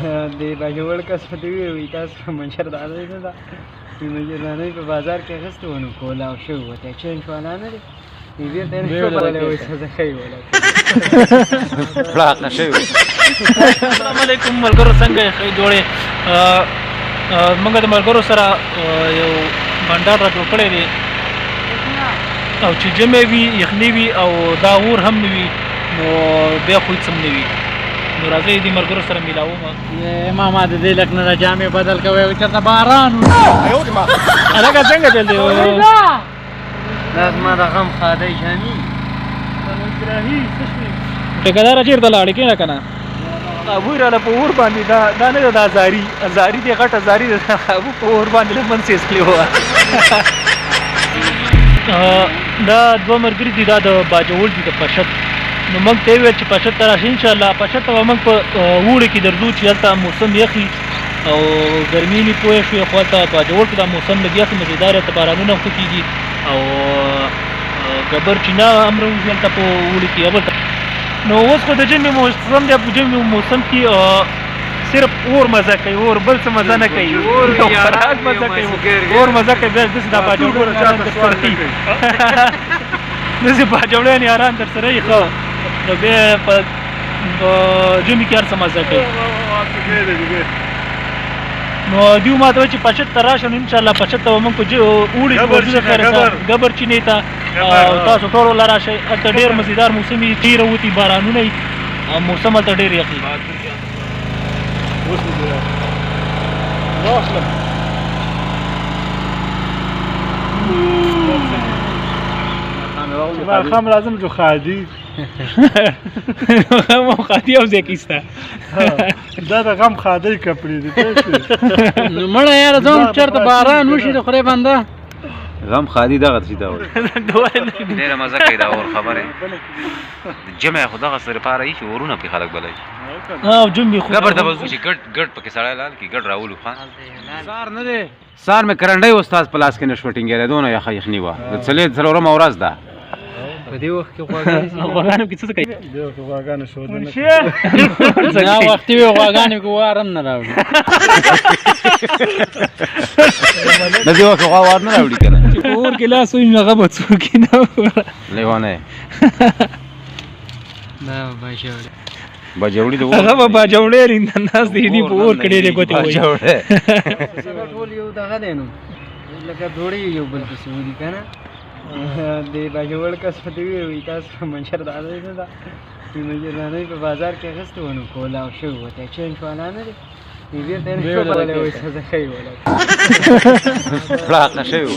د باجوړ کس ته وی وی تاسو منشر دا نه ده منشر نه په بازار کې اخیسته ونه کولا او شو وته چینج والا نه دی بیرته نه شو بلې وای څه ښه ولا پلاک شوی. السلام علیکم ملګرو، څنګه یې؟ ښه جوړې؟ موږ د ملګرو سره یو بنډار را جوړ کړی دی، او چې ژمی وي، یخني وي او دا اور هم نه وي، نو بیا خو هېڅ هم نه وي. نو راځئ دې ملګرو سره میلاوم. ماما د دې لک نه جامې بدل کوي، چېرته باران. هلکه څنګه چل دی؟ دا زما د غم ښادۍ جامې. ټیکهداره چېرته لاړې؟ کښېنه که نه. ابو راله په اور باندې دا دا نه ده، دا زاری زاری دی، غټه زاری ده. ابو په اور باندې لمن سېځلې وه. دا دوه ملګري دي، دا د باجوړ دي، د پشد. نو موږ ته یې وویل چې پشد ته راشئ. انشاءالله پشد ته به موږ په اوړي کې درځو چې هلته موسم یخي او ګرمي نه پوه شوې، خو هلته باجوړ کې دا موسم لږ یخ، مزېدار، هلته بارانونه هم ښه کېږي او ګبر چینه هم راوځي هلته په اوړي کې. اول نو اوس خو د ژمي موسم دی، په ژمي موسم کې صرف اور مزه کوي، اور بل څه مزه نه کوي، خوراک مزه کوي، اور مزه کوي. بیا داسې دا باجوړ یاران در سره وي، داسې باجوړیان یاران در سره وي، ښه نو بیا په ژمي کې هر څه مزه کوي. نو دیو ما ته چې پشد ته راشه، نو انشاءالله پشد ته به موږ په اوړي کې ورځو. د خیره ګبر چینې ته تاسو ټول ولا راشئ، هلته ډېر مزیدار موسم وي، ډېر وتي بارانونه وي او موسم هلته ډېر یخ وي. ماښام راځم جو ښادي غم او ښادي او ځای کیسته. دا د غم ښادۍ کپړې دي. نو مړه یاره زه چېرته باران وشي د خدای بنده. غم خادي دغه څه دا وایي، ډېره مزه کوي دا اور. خبره جمع خو دغه سره پاره یې چې اورونه پې خلک بلوي. او جمعې خو ګبر ته به ځو چې ګډ ګډ پکې سړی لال کي ګډ راولو. ښه سار نه دی، سار مې کرنډۍ استاد په لاس کې نه شوه ټینګېدی، دونه یخه یخني وه. د څلې څلورمه ورځ ده. په دې وخت کې غواګانې غواګانو کې څه کوي؟ دې وخت غواګانې شودنه دا وختي وي، غواګانې کې وار هم نه راوړي. د دې وخت غوا وار نه راوړي که نه؟ چې په اور کې لاس وي نو هغه به څوک نه. لیوانی دا باجوړ باجوړي د هغه به باجوړی رینده ناست دی، دی په اور کې ډېرې ګوتې وهي. باجوړی ټول یو دغه دی، نو لکه دوړې یو بل پسې ودي که نه. د باجوړ کس ته وی وی تاسو منشر دا نه ده، منشر نه په بازار کې اخیسته ونه کولا او شو وته چینج والا نه دی، بیرته نه شو بلې وای څه ښه ولا پلاک شوی.